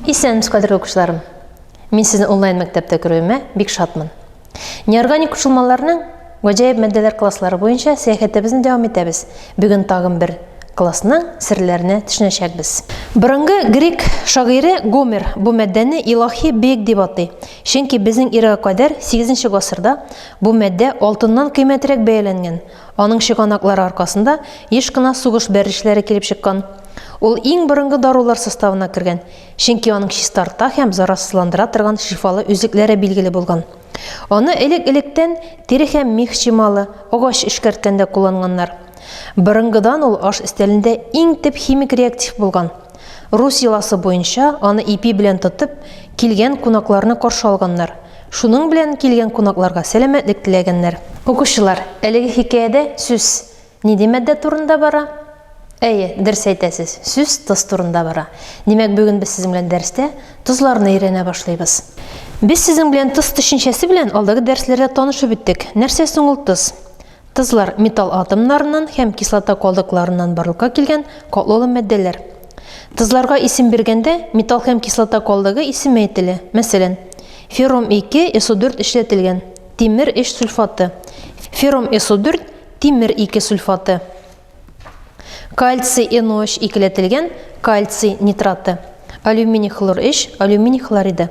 Исәнмесез, кадерле укучыларым! Мин сезне онлайн мәктәптә күрүемә бик шатмын. Неорганик кушылмаларның гаҗәеп матдәләр класслары буенча сәяхәтебезне дәвам итәбез. Бүген тагын бер классның серләренә төшенәчәкбез. Борынгы грек шагыйре Гомер бу матдәне илаһи бөек дип атый. Чөнки безнең эрага кадәр 8 гасырда бу матдә алтыннан кыйммәтрәк бәяләнгән. Аның чыганаклары аркасында еш кына сугыш бәрелешләре килеп чыккан. Ул иң борынгы дарулар составына кергән, чөнки аның чистарта һәм зарарсызландыра торган шифалы үзлекләре билгеле булган. Аны элек-электән тире һәм мих чималы, агач эшкәрткәндә кулланганнар. Борынгыдан ул аш өстәлендә иң төп химик реактив булган. Рус йоласы буенча, аны ипи белән тотып, килгән кунакларны каршы алганнар. Шуның белән килгән кунакларга сәламәтлек теләгәннәр. Укучылар, әлеге хикәядә сүз нинди матдә турында бара? Әйе, дөрес әйтәсез, сүз тоз турында бара. Димәк, бүген без сезнең белән дәрестә тозларны өйрәнә башлыйбыз. Без сезнең белән тоз төшенчәсе белән алдагы дәресләрдә танышып үттек. Нәрсә соң ул тоз? Тозлар металл атомнарыннан һәм кислота калдыкларыннан барлыкка килгән катлаулы матдәләр. Тозларга исем биргәндә металл һәм кислота калдыгы исеме әйтелә. Мәсәлән, феррум 2 СО4 эшләтелгән, тимер 3 сульфаты. Феррум СО4 тимер 2 сульфаты. Кальций NO3 икеләтелгән кальций нитраты. Алюминий хлор 3, алюминий хлориды.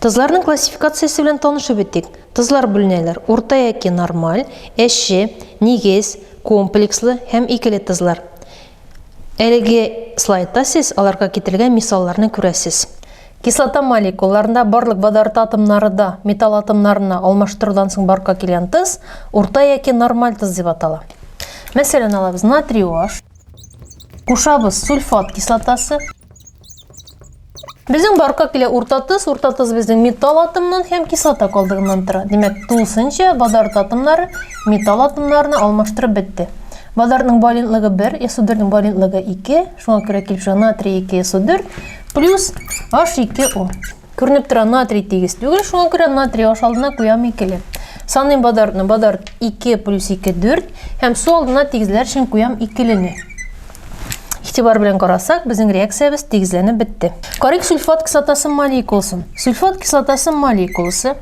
Тозларның классификациясе белән танышып үтик. Тозлар бүленәләр урта яки нормаль, әче, нигез, комплекслы һәм икеле тозлар. Әлеге слайдта сез аларга китерелгән мисалларны күрәсез. Кислота молекулаларында барлык водород атомнары да металл атомнарына алмаштырудан соң барлыкка килгән тоз урта яки нормаль тоз дип атала. Мәсәлән, алабыз натрий OH, кушабыз сульфат кислотасы. Безнең барлыкка килә урта тоз, урта тоз безнең металл атомыннан һәм кислота калдыгыннан тора. Димәк, тулысынча водород атомнары металл атомнарына алмаштырып бетте. Водородның валентлыгы 1, СО4-нең валентлыгы 2, шуңа күрә килеп чыга натрий 2 СО4 плюс H2O. Күренеп тора, натрий тигез түгел, шуңа күрә натрий H алдына куям икеле. Саныйм водородны, водород 2 плюс 2 4 һәм су алдына тигезләр өчен куям икелене. Игътибар белән карасак, безнең реакциябез тигезләнеп бетте. Карыйк сульфат кислотасы молекуласын. Сульфат кислотасы молекуласы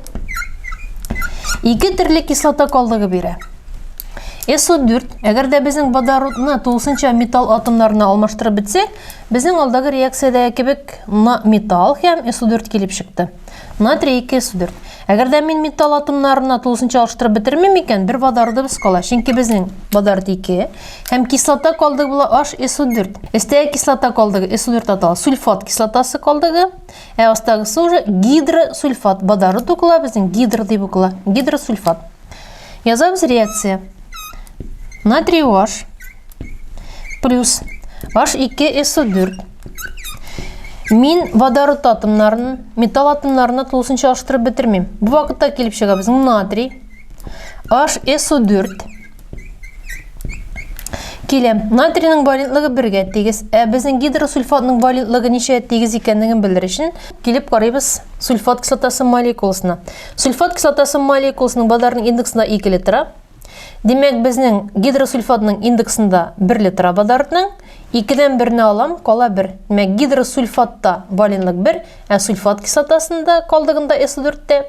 ике төрле кислота калдыгы бирә. SO4, әгәр дә безнең водородны тулысынча металл атомнарына алмаштырып бетсәк, безнең алдагы реакциядәге кебек металл һәм SO4 килеп чыкты. Натрий 2 SO4. Әгәр дә мин металл атомнарына тулысынча алыштырып бетермим икән, бер водородыбыз кала. Чөнки безнең водород 2 һәм кислота калдыгы була HSO4. Өстәге кислота калдыгы SO4 атала, сульфат кислотасы калдыгы, ә астагысы уже гидросульфат. Водород укыла безнең гидро дип укыла, гидросульфат. Язабыз реакция. Натрий OH плюс H2SO4. Мин водород атомнарын металл атомнарына тулысынча алыштырып бетермим. Бу вакытта килеп чыга безнең натрий HSO4 килә. Натрийның валентлыгы бергә тигез, ә безнең гидросульфатның валентлыгы ничә тигез икәнлеген белер өчен килеп карыйбыз сульфат кислотасы молекуласына. Сульфат кислотасы молекуласының водородның индексында 2 тора. Димәк, безнең гидросульфатның индексында 1 тора водородның. 2-дән 1-не алам, кала 1. Димәк, гидросульфатта валенлык 1, ә сульфат кислотасында калдыгында СО4-тә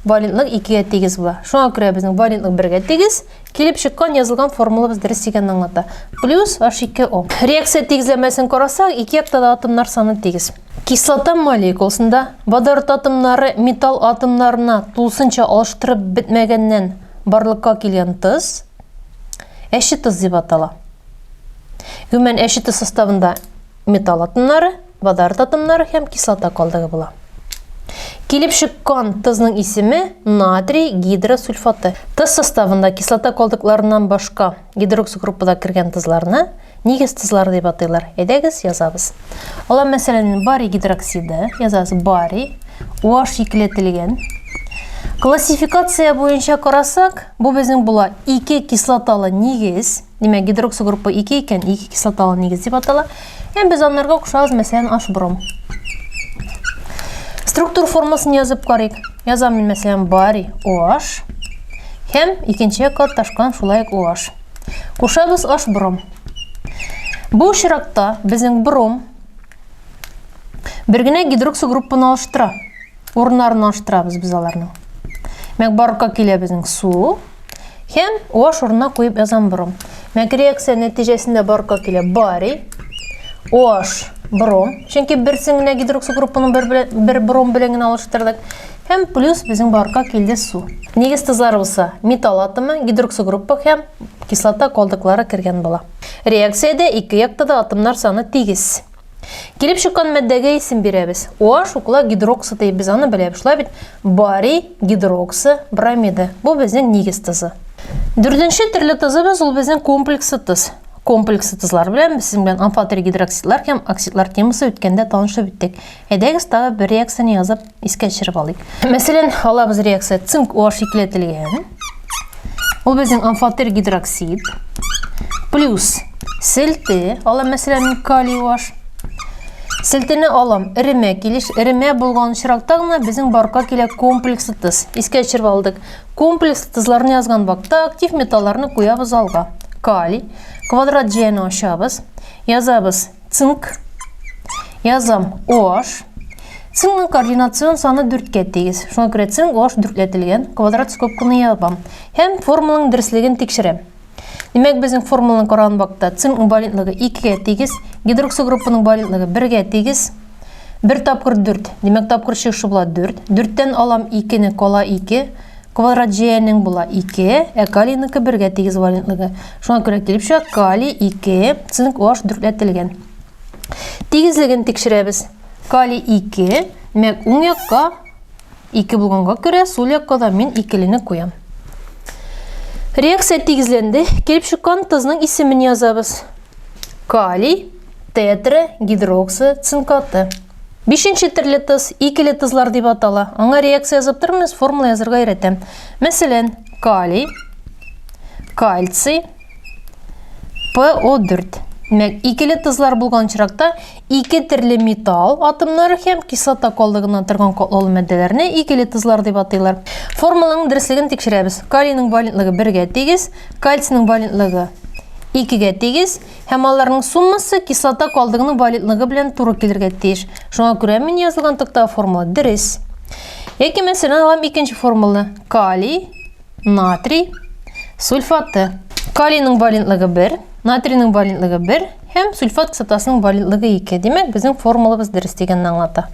валентлык 2-гә тигез була. Шуңа күрә безнең валентлык 1-гә тигез. Килеп чыккан язылган формулабыз дөрес дигәнне аңлата. Плюс H2O. Реакция тигезләмәсен карасак, ике якта да атомнар саны тигез. Кислота молекуласында водород атомнары металл атомнарына тулысынча алыштырып бетмәгәннән барлыкка килгән тоз әче тоз дип атала. Гомумән, әче тоз составында металл атомнары, водород атомнары һәм кислота калдыгы була. Килеп чыккан тозның исеме натрий гидросульфаты. Тоз составында кислота калдыкларыннан башка гидроксигруппада кергән тозларны нигез тозлары дип атыйлар. Әйдәгез, язабыз. Алам, мәсәлән, барий гидроксиды, язабыз барий, OH икеләтелгән. Классификация буенча карасак, бу безнең була ике кислоталы нигез. Димәк, гидроксигруппа 2 икән, ике кислоталы нигез дип атала. Һәм без аннарга кушабыз, мәсәлән, H-бром. Структура формасын язып карыйк. Язам мин, мәсәлән, барий OH һәм икенче якка ташкан шулай ук OH. Кушабыз H-бром. Бу очракта безнең бром. Бер генә гидроксогруппаны алыштыра. Урыннарын алыштырабыз без аларның. Мәк барлыкка килә безнең су һәм OH урынына куеп язам бром. Мәк реакция нәтиҗәсендә барлыкка килә барий, OH бром, чөнки берсен генә гидроксогруппаны бер, бер бром белән генә алыштырдык. Һәм плюс безнең барлыкка килде су. Нигез тозлары булса, металл атомы, гидроксогруппа һәм кислота калдыклары кергән була. Реакциядә ике якта да атомнар саны тигез. Килеп чыккан матдәгә исем бирәбез. OH укыла гидроксы дип без аны беләбез. Шулай бит? Барий гидроксы бромиды. Бу безнең нигез тозы. Дүртенче төрле тозыбыз ул безнең комплексы тоз. Комплексы тозлар белән без сезнең белән амфотер гидроксидлар һәм оксидлар темасы үткәндә танышып үттек. Әйдәгез тагы бер реакцияне язып искә төшереп алыйк. Мәсәлән, алабыз реакция цинк OH икеләтелгән. Ул безнең амфотер гидроксид плюс селте, алам мәсәлән калий OH. Селтене алам эремә килеш, эремә булган очракта гына безнең барка килә комплекслы тыз. Искә төшереп алдык. Комплекслы тызларны язган вакытта актив металларны куябыз алга. Калий, квадрат җәяне ачабыз, язабыз Цинк. Язам OH. Цинкның координацион саны 4-кә тигез. Шуңа күрә цинк OH дүртләтелгән. Квадрат скобканы ябам. Һәм формуланың дөреслеген тикшерәм. Димәк, безнең формуланы караган вакытта цинкның валентлыгы 2-гә тигез, гидроксогруппаның валентлыгы 1-гә тигез. 1 тапкыр 4. Димәк, тапкыр чыгышы була 4. 4-тән алам 2-не, кала 2. Квадрат җәянең була 2, ә калийныкы 1-гә тигез валентлыгы. Шуңа күрә килеп чыга калий 2, цинк OH дүртләтелгән. Тигезлеген тикшерәбез. Калий 2, димәк, уң якка 2 булганга күрә, сул якка да мин икелене куям. Реакция тигезләнде. Килеп чыккан тозның исемен язабыз. Калий тетра гидроксы цинкаты. Бишенче төрле тоз, икеле тозлар дип атала. Аңа реакция язып тормыйбыз, формула язырга өйрәтәм. Мәсәлән, калий, кальций, ПО4. Димәк, икеле тозлар булган очракта ике төрле металл атомнары һәм кислота калдыгыннан торган катлаулы матдәләрне икеле тозлар дип атыйлар. Формуланың дөреслеген тикшерәбез. Калийның валентлыгы 1-гә тигез, кальцийның валентлыгы 2-гә тигез, Һәм аларның суммасы кислота калдыгының валидлыгы белән туры килергә тиеш. Шуңа күрә мин язылган тактага формула дөрес. Яки мәсәлән алам икенче формуланы. Калий, натрий, сульфаты. Калийның валентлыгы 1, натрийның валентлыгы 1 һәм сульфат кислотасының валентлыгы 2. Димәк, безнең формулабыз дөрес дигәнне аңлата.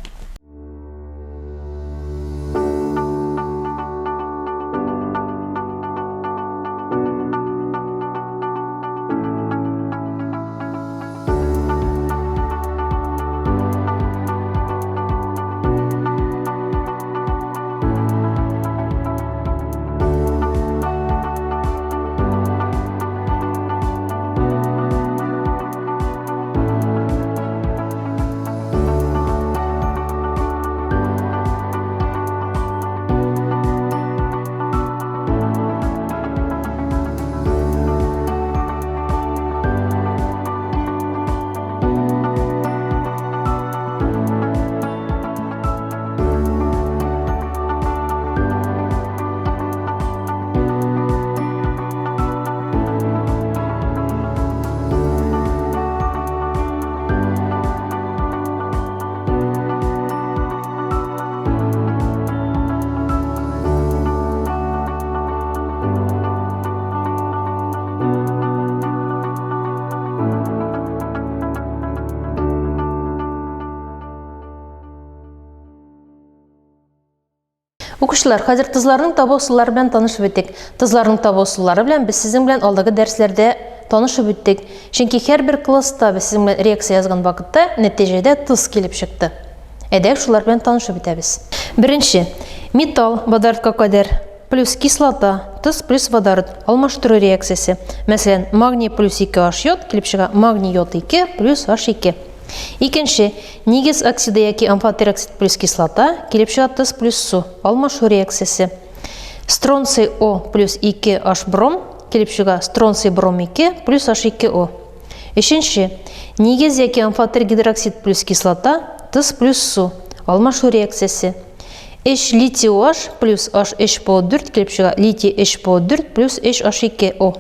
Укучылар, хәзер тозларның табу ысуллары белән танышып үтик. Тозларның табу ысуллары белән без сезнең белән алдагы дәресләрдә танышып үттек. Чөнки һәрбер класста без сезнең белән реакция язган вакытта нәтиҗәдә тоз килеп чыкты. Әйдәгез шулар белән танышып үтәбез. Беренче, металл водородка кадәр плюс кислота, тоз плюс водород алмаштыру реакциясе. Мәсәлән, магний плюс 2 H йод килеп чыга магний йод 2 плюс H2. Икенче, нигез оксиды яки амфотер оксид плюс кислота, килеп чыга тоз плюс су, алмашу реакциясе. Стронций О плюс 2 H бром, килеп чыга стронций бром 2 плюс H2O. Өченче, нигез яки амфотер гидроксид плюс кислота, тоз плюс су, алмашу реакциясе. 3 литий OH плюс H3PO4 килеп чыга литий 3PO4 плюс 3H2O.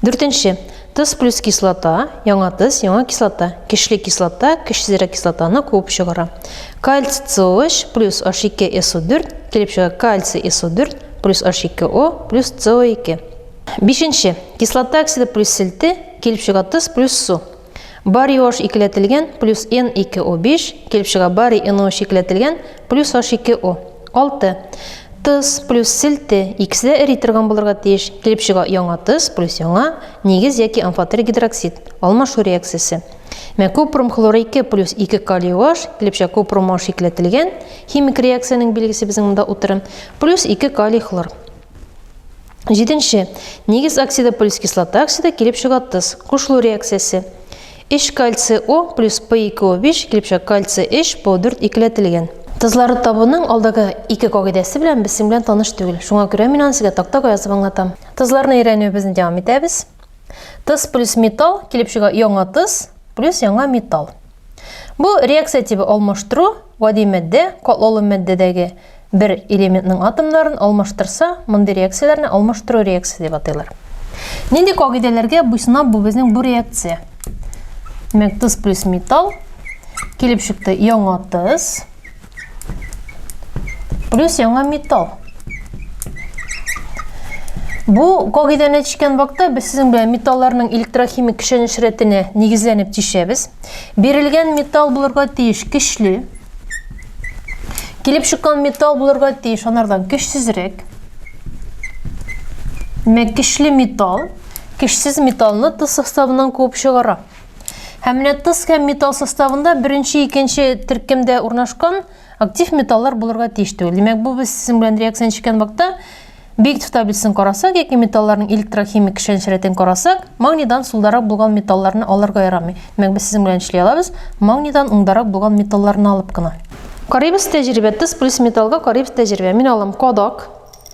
Дүртенче. Тоз плюс кислота, яңа тоз, яңа кислота. Көчле кислота, көчсезрәк кислотаны куып чыгара. Кальций COH плюс H2SO4 килеп чыга кальций SO4 плюс H2O плюс CO2. Бишенче, кислота оксиды плюс селте килеп чыга тоз плюс су. Барий OH икеләтелгән плюс N2O5 килеп чыга барий NOH икеләтелгән плюс H2O. 6. Тоз плюс селте икесе дә эри торган булырга тиеш. Килеп чыга яңа тоз плюс яңа нигез яки амфотер гидроксид. Алмашу реакциясе. Менә купрум хлор 2 плюс 2 калий OH килеп чыга купрум OH икеләтелгән химик реакциянең билгесе безнең монда утырым плюс 2 калий хлор. Җиденче. Нигез оксиды плюс кислота оксиды килеп чыга тоз. Кушылу реакциясе. 3 кальций О плюс P2O5 килеп чыга кальций 3 PO4 икеләтелгән. Тозлары табуның алдагы ике кагыйдәсе белән без синең белән таныш түгел. Шуңа күрә мин аны сезгә тактага язып аңлатам. Тозларны өйрәнүебезне дәвам итәбез. Тоз плюс металл килеп чыга яңа тоз плюс яңа металл. Бу реакция тибы алмаштыру гади матдә, катлаулы матдәдәге бер элементның атомнарын алмаштырса, мондый реакцияләрне алмаштыру реакциясе дип атыйлар. Нинди кагыйдәләргә буйсына бу безнең бу реакция? Димәк, тоз плюс металл килеп чыкты яңа тоз плюс яңа металл. Бу кагыйдәне чиккән вакытта без сезнең белән металларның электрохимик көчәнеш рәтенә нигезләнеп тишәбез. Бирелгән металл булырга тиеш көчле. Килеп чыккан металл булырга тиеш анардан көчсезрәк. Димәк, көчле металл көчсез металлны тоз составыннан куып чыгара. Һәм менә тоз һәм металл составында беренче, икенче төркемдә урнашкан актив металлар булырга тиеш түгел. Димәк, бу без сезнең белән реакцияне чиккән вакытта Бигтов таблицасын карасак яки металларның электрохимик көчәнеш рәтен карасак, магнийдан сулдарак булган металларны алырга ярамый. Димәк, без сезнең белән эшли алабыз, магнийдан уңдарак булган металларны алып кына. Карыйбыз тәҗрибә. Тоз плюс металлга карыйбыз тәҗрибә. Мин алам кадак,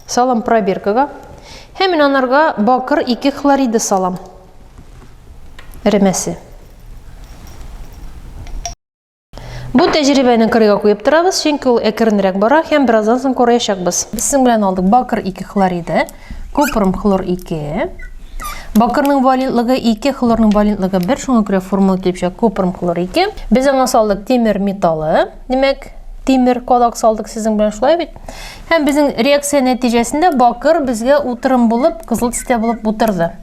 салам пробиркага һәм мин анарга бакыр 2 хлориды салам. Эремәсе. Бу тәҗрибәне кырыйга куеп торабыз, чөнки ул әкренрәк бара һәм бераздан соң караячакбыз. Без сезнең белән алдык бакыр 2 хлориды, купрум хлор 2. Бакырның валентлыгы 2, хлорның валентлыгы 1, шуңа күрә формула килеп чыга купрум хлор 2. Без аңа салдык тимер металлы, димәк, тимер кадак салдык сезнең белән шулай бит. Һәм безнең реакция нәтиҗәсендә бакыр безгә утырым булып, кызыл төстә булып утырды.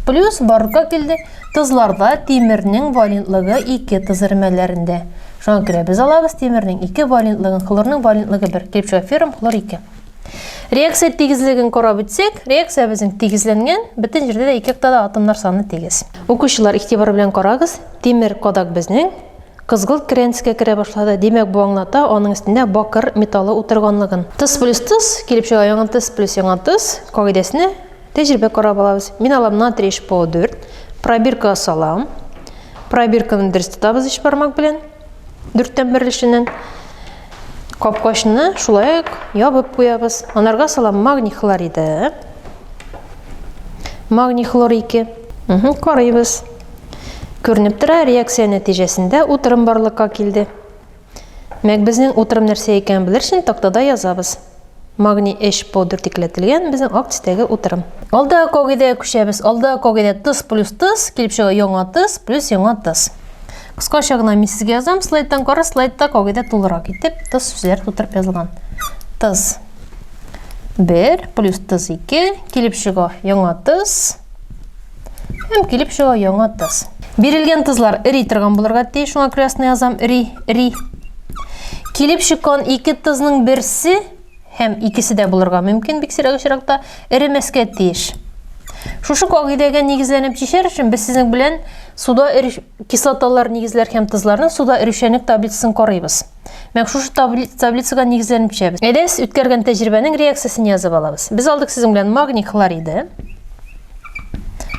Плюс барлыкка килде Тозларда тимернең валентлыгы 2 тоз эремәләрендә. Шуңа күрә без алабыз тимернең 2 валентлыгын, хлорның валентлыгы 1. Килеп чыга феррум хлор 2. Реакция тигезлеген карап үтсәк, реакция безнең тигезләнгән, бөтен җирдә дә ике якта да атомнар саны тигез. Укучылар, игътибар белән карагыз, тимер кадак безнең кызгылт керәнскә керә башлады. Димәк, бу аңлата аның өстендә бакыр металлы утырганлыгын. Тоз плюс тоз килеп чыга яңа тоз плюс яңа тоз кагыйдәсенә Тәҗрибә карап алабыз. Мин алам натрий ШПО4. Пробиркага салам. Пробирканы дөрес тотабыз өч бармак белән. Дүрттән бер өлешеннән. Капкачны шулай ук ябып куябыз. Анарга салам магний хлориды. Магний хлор 2. Угу, карыйбыз. Күренеп тора, реакция нәтиҗәсендә утырым барлыкка килде. Мәк безнең утырым нәрсә икәнен белер өчен тактада язабыз. Магний 3 по дүртикләтелгән безнең ак төстәге утырым. Алдагы кагыйдәгә күчәбез. Алдагы кагыйдә тыз плюс тыз килеп чыга яңа тыз плюс яңа тыз. Кыскача гына мин сезгә язам, слайдтан кара, слайдта кагыйдә тулырак итеп тыз сүзләр тутырып язылган. Тыз 1 плюс тыз 2 килеп чыга яңа тыз Һәм килеп чыга яңа тыз. Бирелгән тызлар эри торган булырга тиеш, шуңа күрә астына язам эри, эри. Килеп чыккан ике тызның берсе һәм икесе дә булырга мөмкин бик сирәк очракта эремәскә тиеш. Шушы кагыйдәгә нигезләнеп чишәр өчен без сезнең белән суда кислоталар, нигезләр һәм тозларның суда эрүчәнлек таблицасын карыйбыз. Менә шушы таблицага нигезләнеп чишәбез. Әйдәгез, үткәргән тәҗрибәнең реакциясен язып алабыз. Без алдык сезнең белән магний хлориды.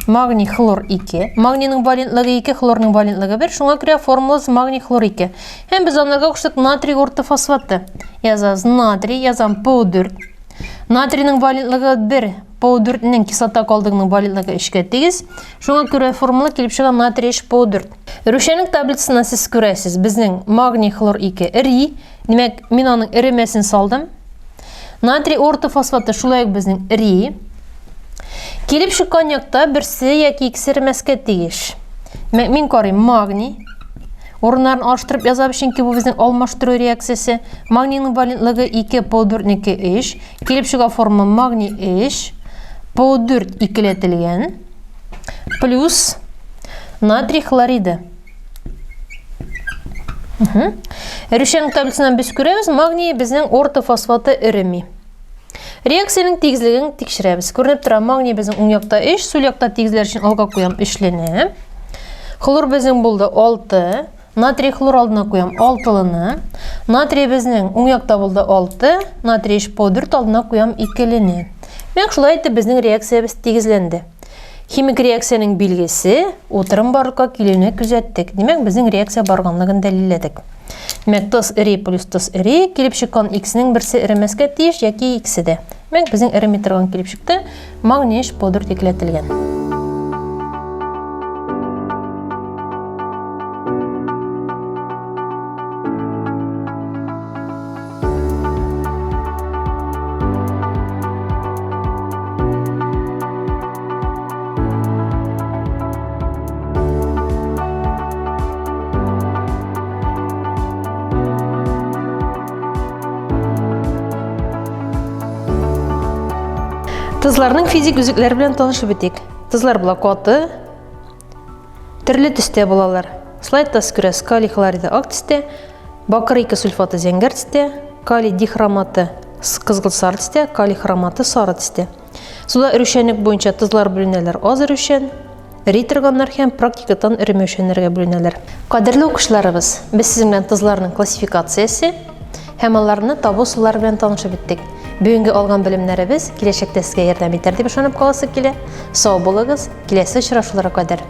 Магний хлор 2. Магнийның валентлыгы 2, хлорның валентлыгы 1. Шуңа күрә формулабыз магний хлор 2. Һәм без анарга куштык натрий ортофосфаты. Язабыз натрий, язам ПО4. Натрийның валентлыгы 1, ПО4-нең кислота калдыгының валентлыгы 3-кә тигез. Шуңа күрә формула килеп чыга натрий 3 ПО4. Рүшәнең таблицасыннан сез күрәсез, безнең магний хлор 2 эри. Димәк, мин аның эремәсен салдым. Натрий ортофосфаты шулай ук безнең эри. Килеп чыккан якта берсе яки икесе эремәскә тиеш. Мин карыйм, магний. Урыннарын алыштырып язабыз, чөнки бу безнең алмаштыру реакциясе. Магнийның валентлыгы 2, ПО4-неке 3. Килеп чыга форма магний 3, ПО4 икеләтелгән, плюс натрий хлориды. Эрүчәнлек таблицасыннан без күрәбез, магний безнең ортофосфаты эреми. Реакциянең тигезлеген тикшерәбез. Күренеп тора, магний безнең уң якта 3, сул якта тигезләр өчен алга куям 3-лене. Хлор безнең булды 6. Натрий хлор алдына куям 6-лыны. Натрий безнең уң якта булды 6, натрий 3 по 4 алдына куям 2-лене. Менә шулай итеп безнең реакциябез тигезләнде. Химик реакциянең билгесе утырым барлыкка килүне күзәттек. Димәк, безнең реакция барганлыгын дәлилләдек. Димәк, тоз эри плюс тоз эри, килеп чыккан икесенең берсе эремәскә тиеш яки икесе дә. Димәк, безнең эреми торган килеп чыкты. Магний 3 по 4 икеләтелгән. Тозларның физик үзлекләре белән танышып үтик. Тозлар була каты, төрле төстә булалар. Слайдта сез күрәсез, калий хлориды ак төстә, бакыр 2 сульфаты зәңгәр төстә, калий дихроматы кызгылт сары төстә, калий хроматы сары төстә. Суда эрүчәнлек буенча тозлар бүленәләр аз эрүчән, эри торганнар һәм практикадан эремәүчәннәргә бүленәләр. Кадерле укучыларыбыз, без сезнең белән тозларның классификациясе һәм аларны табу ысуллары белән танышып беттек. Бүгенге алган белемнәребез киләчәктә сезгә ярдәм итәр дип ышанып каласы килә. Сау булыгыз, киләсе очрашуларга кадәр.